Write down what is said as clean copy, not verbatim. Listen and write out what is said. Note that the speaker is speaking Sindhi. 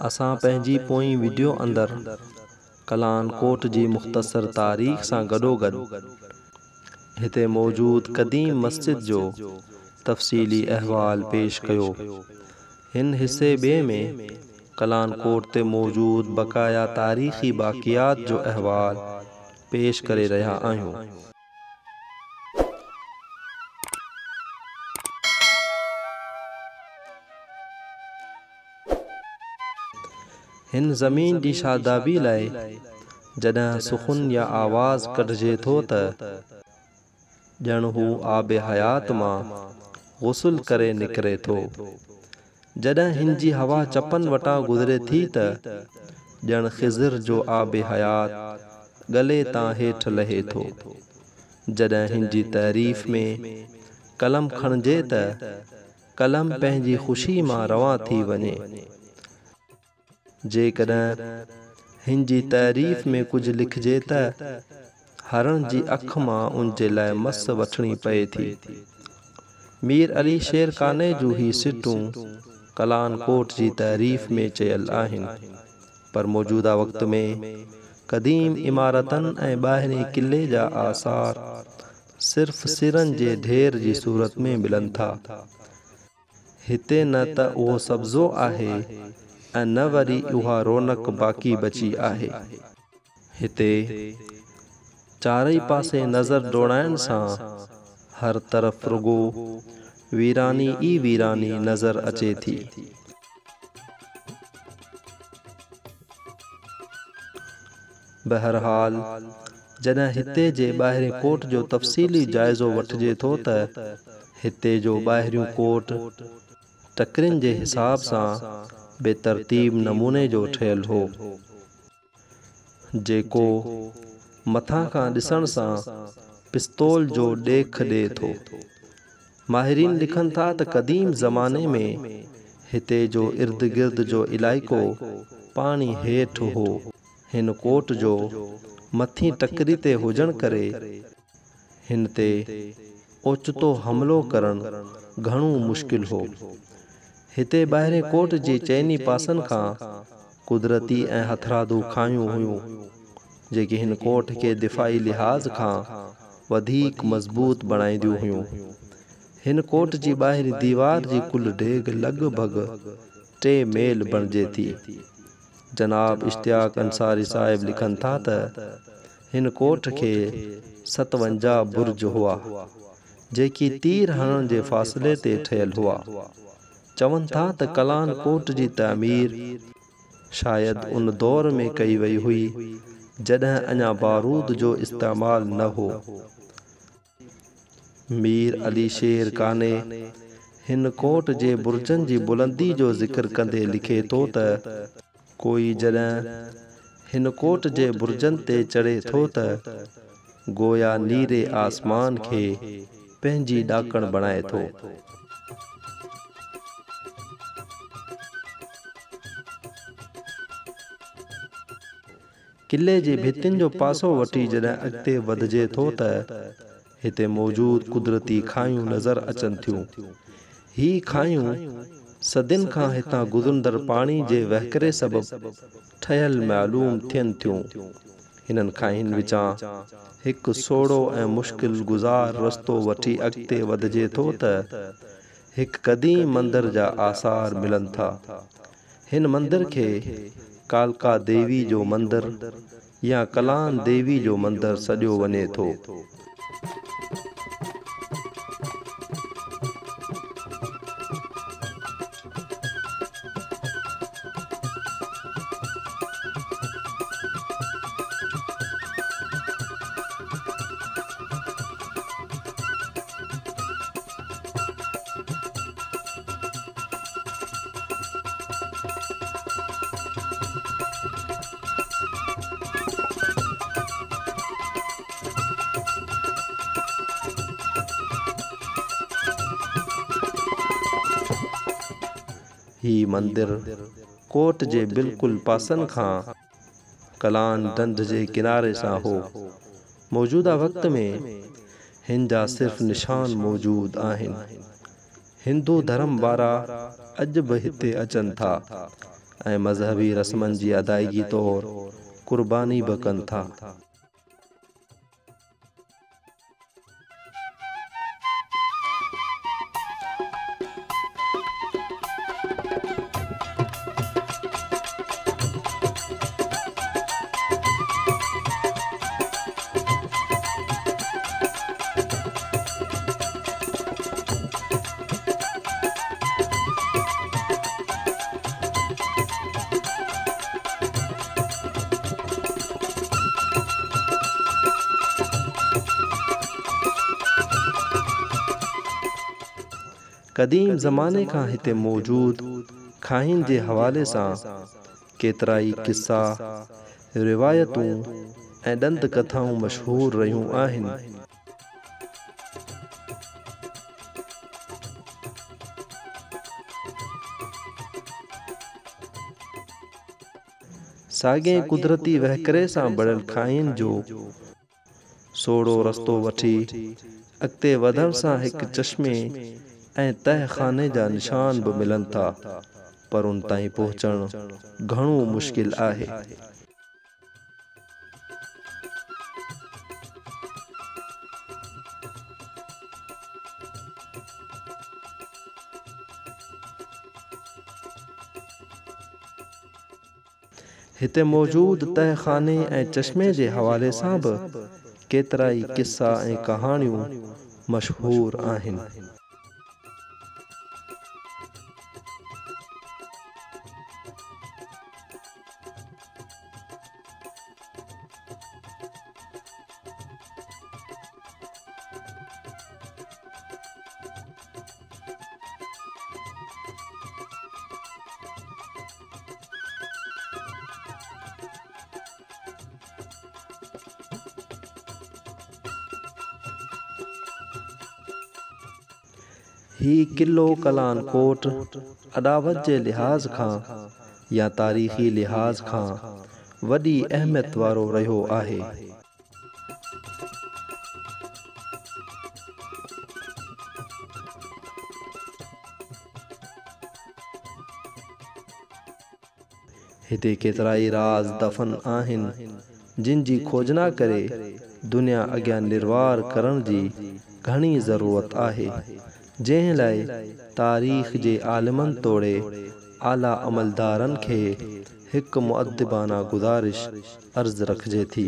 اسان پنهنجي پوئين وڊيو اندر ڪلان ڪوٽ جي مختصر تاريخ سان گڏوگڏ هتي موجود قديم مسجد جو تفصيلي احوال پيش ڪيو. هن حصي ٻئي ۾ ڪلان ڪوٽ تي موجود بقايا تاريخي باقيات جو احوال پيش ڪري رهيا آهيون. هن زمين جي شادابي لاء جڏهن سخن يا آواز ڪڍجي ٿو ته ڄڻ هو آب حيات مان غسل ڪري نڪري ٿو. جڏهن هن جي هوا چپن وٽان گذري ٿي ته ڄڻ خضر جو آب حيات ڳلي تان هيٺ لهي ٿو. جڏهن هن جي تعريف ۾ قلم کڻجي ته قلم پنهنجي خوشي مان روان ٿي وڃي. جيڪڏهن هن جي تعريف ۾ ڪجهه لکجي ته هرڻ جي اک مان ان جي لاء مس وٺڻي پئي ٿي. مير علي شير قانع جون هي سٽون ڪلان ڪوٽ جي تعريف ۾ چيل آهن، پر موجوده وقت ۾ قديم عمارتن ۽ ٻاهرين قلعي جا آثار صرف سرن جي ڍير جي صورت ۾ ملن ٿا. هتي نه ته اهو سبزو آهي ۽ نه وري اها رونق باقي بچي آهي. هتي چارئي پاسي نظر ڊوڙائڻ سان هر طرف رڳو ويراني ئي ويراني نظر اچي ٿي. بهرحال جڏهن هتي جي ٻاهرين ڪوٽ جو تفصيلي جائزو وٺجي ٿو ته هتي جو ٻاهريون ڪوٽ ٽڪرين جي حساب سان بي ترتيب نموني جو ٺهيل هو، جيڪو مٿان کان ڏسڻ سان پستول جو ڏيک ڏئي ٿو. ماهرين لکن ٿا ته قديم زماني ۾ هتي جو اردگرد جو علائقو پاڻي هيٺ هو. هن ڪوٽ جو مٿين ٽڪري تي هجڻ ڪري هن تي اوچتو حملو ڪرڻ گهڻو مشڪل هو. هتي ٻاهرين ڪوٽ جي چئني پاسن کان قدرتي ۽ هٿرادو کاهيون هيون، جيڪي هن ڪوٽ کي دفاعي لحاظ کان وڌيڪ مضبوط بڻائينديون هيون. هن ڪوٽ جي ٻاهرين ديوار جي ڪل ڊيگهه لڳ ڀڳ ٽي ميل بڻجي ٿي. جناب اشتياق انصاري صاحب لکن ٿا ته، هن ڪوٽ کي 57 برج هئا، جيڪي تير هڻڻ جي فاصلي تي ٺهيل هئا. چون ٿا ته ڪلان ڪوٽ جي تعمير شايد ان دور ۾ ڪئي وئي هئي، جڏهن اڃا بارود جو استعمال نه هو. مير علي شير قانع هن ڪوٽ جي برجن جي بلندي جو ذڪر ڪندي لکي ٿو ته. ڪوئي جڏهن هن ڪوٽ جي برجن تي چڙهي ٿو ته گويا نيري آسمان کي پنهنجي ڏاڪڻ بڻائي ٿو. قلعي جي ڀتين جو پاسو وٺي جڏهن اڳتي وڌجي ٿو ته هتي موجود قدرتي کاهيون نظر اچن ٿيون. هي کاهيون صدين کان هتان گذرندڙ پاڻي جي وهڪري سبب ٺهيل معلوم ٿين ٿيون. هنن کاهين وچان هڪ سوڙهو ۽ مشڪل گذار رستو وٺي اڳتي وڌجي ٿو ته هڪ قديم مندر جا آثار ملن ٿا. هن مندر کي ڪالڪا ديوي جو مندر يا ڪلان ديوي جو مندر سڏيو وڃي ٿو. هي مندر ڪوٽ جي بلڪل پاسن کان ڪلان ڍنڍ جي ڪناري سان هو. موجوده وقت ۾ هن جا صرف نشان موجود آهن. هندو ڌرم وارا اڄ به هتي اچن ٿا. ۽ مذهبي رسمن جي ادائگي طور قرباني به ڪن ٿا. قديم زماني کان هتي موجود کاهين جي حوالي سان ڪيترائي قصا، روايتون ۽ ڏند ڪٿائون مشهور رهيون آهن. ساڳئي قدرتي وهڪري سان بڻيل کاهين جو سوڙهو رستو وٺي اڳتي وڌڻ سان هڪ چشمي ۽ تهه خاني جا نشان به ملن ٿا، پر ان تائين پهچڻ گهڻو مشڪل آهي. هتي موجود تهه خاني ۽ چشمي جي حوالي سان به ڪيترائي قصا ۽ ڪهاڻيون مشهور آهن. هي قلعو ڪلان ڪوٽ اڏاوت جي لحاظ کان يا تاريخي لحاظ کان وڏي اهميت وارو رهيو آهي. هتي ڪيترائي راز دفن آهن، جن جي کوجنا ڪري دنيا اڳيان نروار ڪرڻ جي گهڻي ضرورت آهي، جنهن لاء تاريخ جي عالمن توڙي اعليٰ عملدارن کي هڪ مؤدبانه گذارش عرض رکجي ٿي.